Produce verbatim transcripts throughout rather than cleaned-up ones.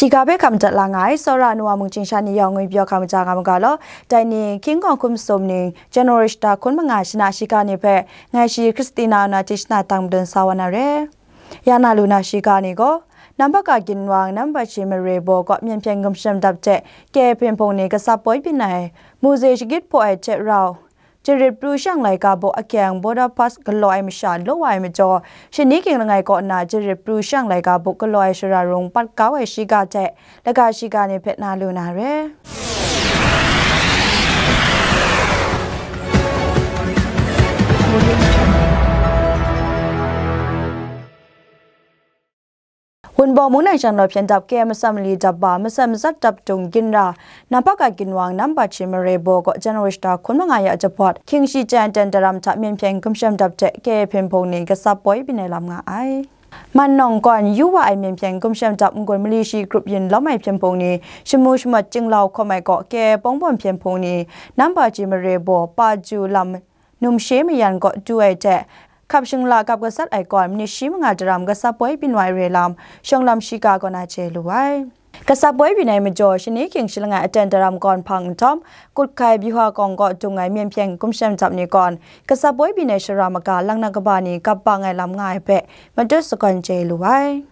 I ga hpe hkam dat la nga ai, tsawra ai nu wa mung chyingsha ni yawng ngwi pyaw hkam ja nga mu ga law, dai ni hkying hkawng hkum sum ning, January shata hkun manga shana shiga ni hpe, ngai shi Christina na ti shana tang madun sa wa na re. Ya na lu na shiga ni gaw, Nambaka Ginwang, Nambaji Mare baw kaw Myen hpyen Gumshem Dap hte K A hpyen hpung ni kasap poi byin ai, muzei shagit hpaw ai hte rau, jarit pru shang laika buk akyang Border Pass galaw ai masha law wa ai majaw, shani king langai kaw nna jarit pru shang laika buk galaw ai shara rung pat kau ai shiga hte laga shiga ni hpe na lu na re. Wunpawng mung nang shanglawt hpyen dap ke masam mali dap ba, masam matsat dap dung ginra, Nambaka Ginwang, Nambaji Mare baw kaw January shata hkun manga ya jahpawt, hkying shi jan ten daram hta Myen hpyen Gumshem Dap hte K A hpyen hpung ni kasap poi byin ai lam nga ai. Mannawng gawn yu wa ai Myen hpyen Gumshem Dap n-gun mali shi grup yin lawm ai hpyen hpung ni, shamu shamawt chyinglau hkawm ai kaw K A Pawng Bawm hpyen hpung ni, Nambaji Mare baw, Paju lam, Numshe mayan kaw du ai hte, hkap shingla kap gasat ai gawn, minit shi manga daram kasap poi byin wa ai re lam, shawng lam shiga kaw na chye lu ai. Kasap poi byin ai majaw, shani hkying shi langai aten daram gawn hpang nhtawm, Kutkai Byuha Kawng kaw dung ai Myen hpyen Gumshem Dap ni gawn, kasap poi byin ai shara maga lang na kaba ni gap bang ai lam nga ai hpe, matut sagawn chye lu ai.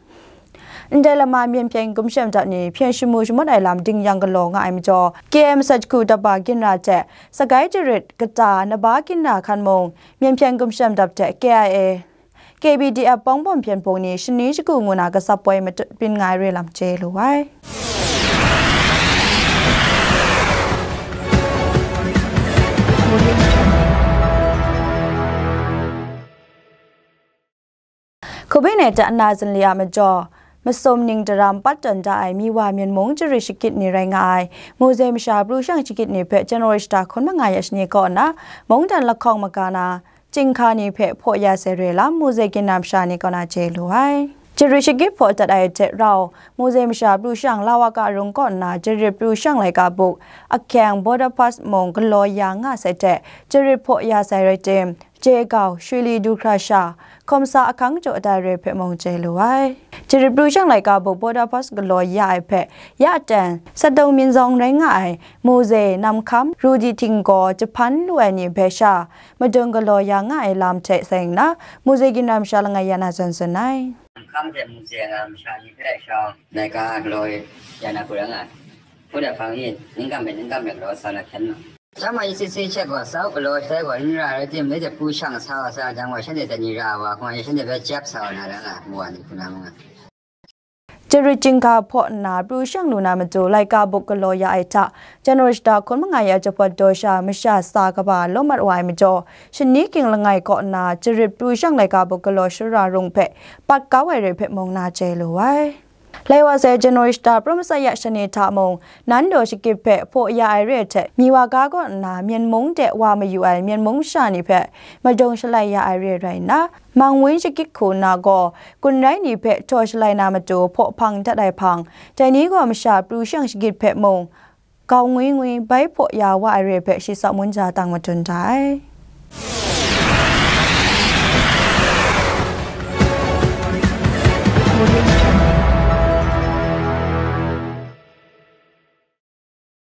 Ndai lama Myen hpyen Gumshem Dap ni hpyen shamu shamawt ai lam ding yang galaw nga ai majaw, K M Sachku daba ginra hte, Sagai jarit kata naba ginra hkan mung, Myen hpyen Gumshem Dap hte K I A, K B D F Pawng Bawm hpyen hpung ni shani shagu ngu na kasap poi matut byin nga ai re lam chye lu ai. Hkubei nai ta nna zinli a majaw, masum ning daram pat tawn da ai Miwa Myen mung jarit shagit ni rai nga ai, muzei masha pru shang shagit ni hpe January shata hkun manga ya shani kaw nna, mungdan lahkawng maga na, chyinghka ni hpe hpaw ya sai re lam, muzei ginra masha ni kaw na chye lu ai. Jarit shagit hpaw dat ai hte rau, muzei masha pru shang Lawaka rung kaw nna, jarit pru shang laika buk, ahkyang Border Pass mung galaw ya nga sai hte, jarit hpaw ya sai rai tim, Jegau, Shwili du hkra sha, Hkawmsa ahkang jaw da ai re hpe mung chye lu ai. Jarit pru shang laika buk Border Pass galaw ya ai hpe, ya ten, Sadong Minzawng rai nga ai, muzei, namhkam, Rudi Htinggaw, jahpan lu ai ni hpe sha, madung galaw ya nga ai lam hte seng nna, muzei ginra masha langai ya na zawn tsun ai. Namhkam hte muzei nga masha ni hpe sha, laika galaw ya na hku rai nga ai. Hku dat hpang e, ning kam hpe ning kam hpe galaw sa na hkyen ma. Sha ma E C C check gaw, sau galaw sai gaw, n ra rai tim, ngai hte pru shang sa wa sa jang gaw, shanhte dai ni ra wa, hkung ai shanhte hpe jep sa wa na ra nga, mu wa ni hku na mu nga. Jarit chyinghka hpaw nna pru shang lu na matu, laika buk galaw ya ai hta, January shata hkun manga ya jahpawt daw sha masha tsa kaba law mat wa ai majaw, shani king langai kaw nna jarit pru shang laika buk galaw shara rung hpe pat kau ai re hpe mung na chye lu ai. Lai wa sai January shata pra masat ya shani hta mung, Nando shagit hpe hpaw ya ai re hte, Miwa ga kaw nna Myen mung de wa mayu ai Myen mung masha ni hpe madung shalai ya ai re rai nna, Mangwin shagit hku na gaw, gun rai ni hpe htaw shalai na matu hpaw hpang dat ai hpang, dai ni gaw masha pru shang shagit hpe mung, gau ngwi ngwi bai hpaw ya wa ai re hpe shi tsawk mun ja tang madun da ai.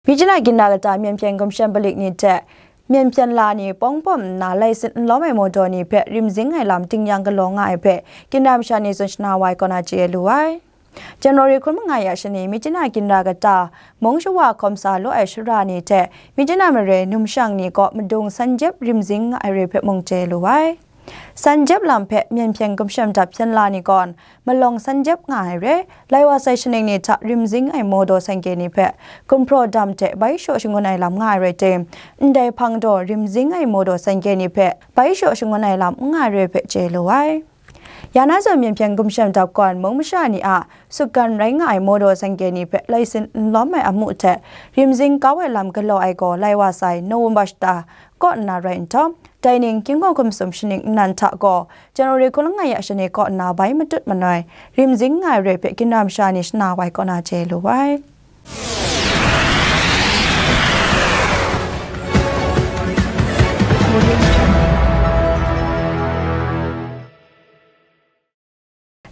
Myitkyina ginra kata Myen hpyen Gumshem Palik ni hte Myen hpyen la ni pawng bawm nna, laisin n lawm ai mawdaw ni hpe rim zing ai lam ding yang galaw nga ai hpe, ginra masha ni tsun shana wa ai kaw na chye lu ai. January hkun manga ya shani, Myitkyina ginra kata, mung shawa hkawm sa law ai shara ni hte, Myitkyina mare numshang ni kaw madung san jep rim zing nga ai re hpe mung chye lu ai. San jep lam hpe Myen hpyen Gumshem Dap hpyen la ni gawn, malawng san jep nga ai re, lai wa sai shaning ni hta rim zing ai mawdaw sangkye ni hpe, gumhpraw dam hte bai shaw shangun ai lam nga ai rai tim, ndai hpang daw rim zing ai mawdaw sangkye ni hpe, bai shaw shangun ai lam n nga ai re hpe chye lu ai. Ya na zawn Myen hpyen Gumshem Dap gawn mung masha ni a sutgan rai nga ai mawdaw sangkye ni hpe laisin n lawm ai amu hte, rim zing kau ai lam galaw ai gaw lai wa sai November shata kaw nna rai nhtawm, dai ning King Kong hkum sum shaning nnan hta gaw, January hkun langai ya shani kaw nna bai matut manoi, rim zing nga ai re hpe ginra masha ni shana wa ai kaw na chye lu ai.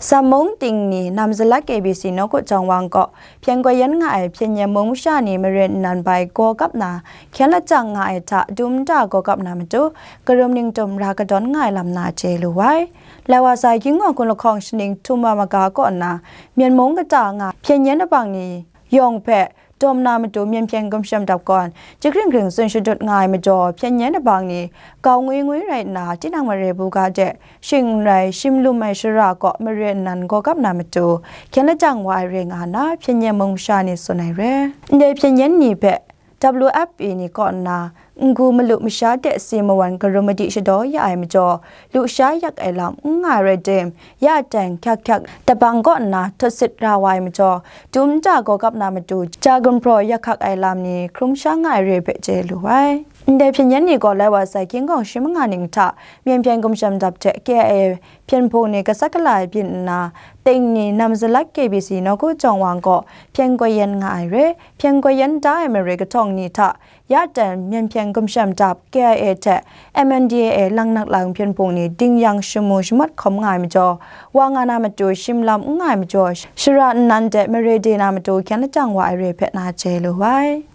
Sam mung ting ni nam salat K B C nawku jawng wang kaw hpyen koi yen nga ai hpyen yen mung masha ni mare nnan bai gaw kap na hkyen lajang nga ai hta dum nta gaw kap na matu, karum ningtum ra kadawn nga ai lam na chye lu ai. Lai wa sai King Wang Hkun lahkawng shaning htum wa maga kaw nna, Myen mung kata nga hpyen yen abang ni yawng hpe dawm na matu myen hpyen gumshem dap gawn, jahkring hkring tsun shadut nga ai majaw, hpyen yen abang ni gau ngwi ngwi rai nna, tinang mare buga de shing n rai shim lum ai shara kaw mare nnan gaw kap na matu, hkyen lajang wa ai re nga na, hpyen yen mung masha ni tsun ai re. Ndai hpyen yen ni hpe W F P ni kaw nna, n-gu malu masha de si mawan karum madi shadaw ya ai majaw, lusha yak ai lam n nga ai rai tim, ya teng hkyak hkyak dabang kaw nna htot sit ra wa ai majaw, dum nta gaw kap na matu, ja gumhpraw yak hkak ai lam ni hkrum sha nga ai re hpe chye lu ai. Ndai hpyen yen ni gaw lai wa sai King Wang shi manga ning hta myen hpyen gumshem dap hte K I A hpyen hpung ni gasat gala ai byin nna, ting ni nam salat K B C nawku jawng wang gaw hpyen koi yen nga ai re, hpyen koi yen da ai mare kahtawng ni hta ya ten myen hpyen gumshem dap K I A hte M N D A A lang nak lang hpyen hpung ni ding yang shamu shamat hkawm nga ai majaw, wa nga na matu shim lam n nga ai majaw, shara nnan de mare de na matu hkyen lajang wa ai re hpe na chye lu ai.